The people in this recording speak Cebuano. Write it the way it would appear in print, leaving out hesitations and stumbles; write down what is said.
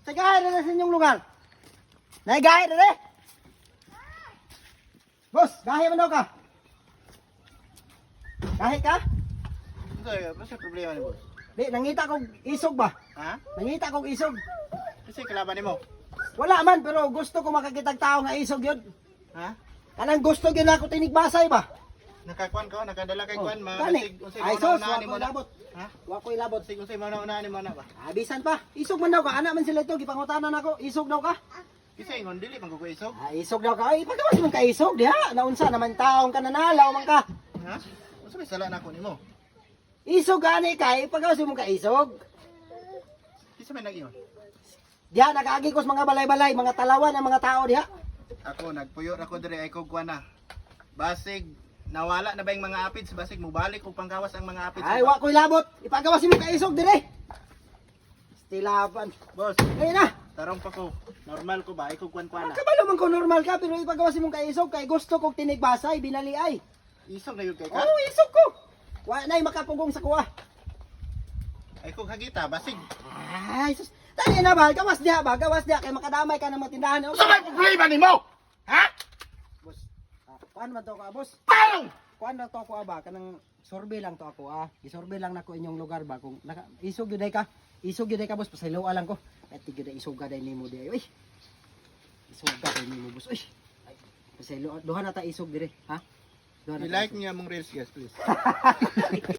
Sa gahi na sa inyong lugar. Naigahi na eh. Boss, gahi man daw ka. Gahi ka? Ano sa problema ni boss? Di, nangita kog isog ba? Ha? Nangita kog isog. Kasi kalaban nimo. Wala man, pero gusto ko makakitag tao nga isog yun. Ha? Kanang gusto gyud ako tinigbasay ba? Nakakuan ka, nakadala kay Oh, kuan, ma. gani. Basig unsay Ay, sus, mauna wa nimo ko'y na. labot. Ha? Wa ko'y labot. Basig unsay mauna nimo na ba? Ah, bisan pa. Isog man daw ka. Ana man sila ito. Gipangutanan ako. Isog daw ka. Kasi ingon dili man ko isog. Ah, isog daw ka. Ay, pagawas man ka isog. Diha. Naunsa naman taong ka nanalaw man ka. Ha? Unsa may sala nako nimo? Isog gani ka. Pagawas mo ka isog. Kinsa may nag-ingon? Diha, nakaagi ko sa mga balay-balay. Mga talawan ang mga tao diha. Ako nagpuyo ra ko diri ay kog kuan na. Basig nawala na ba yung mga apids? Basig mubalik og panggawas ang mga apids. Ay, wa ko'y labot. Ipagawas mo ka isog dire. Stilaban. Boss, Ayun na. tarong pa ko. Normal ko ba? Ay kog kuan kuan na. Kabalo man ko normal ka pero ipagawas mo ka isog kay gusto kog tinigbasay binali ay. Isog na yun kay ka. Oh, isog ko. Wa nay makapugong sa kuha. Ay kog hagita basig. Ay, sus. Dali na ba? Gawas diha ba? Gawas diha kay makadamay ka ng mga tindahan. Unsa may problema nimo? Ha? Boss, ah, kuan man to ka, boss? Tarong! Kuan na to ako ah, ba? Kanang survey lang to ako ah. Gisurvey lang nako inyong lugar ba kung naka, isog gyud ay ka. Isog gyud ay ka, boss, pasayloa lang ko. Ay gyud ay isuga day nimo di ay. Uy. Isuga day nimo, boss. Uy. Ay, pasayloa duha na ta isog dire, ha? Duha na ta I-like isog. niya mong reels guys, please.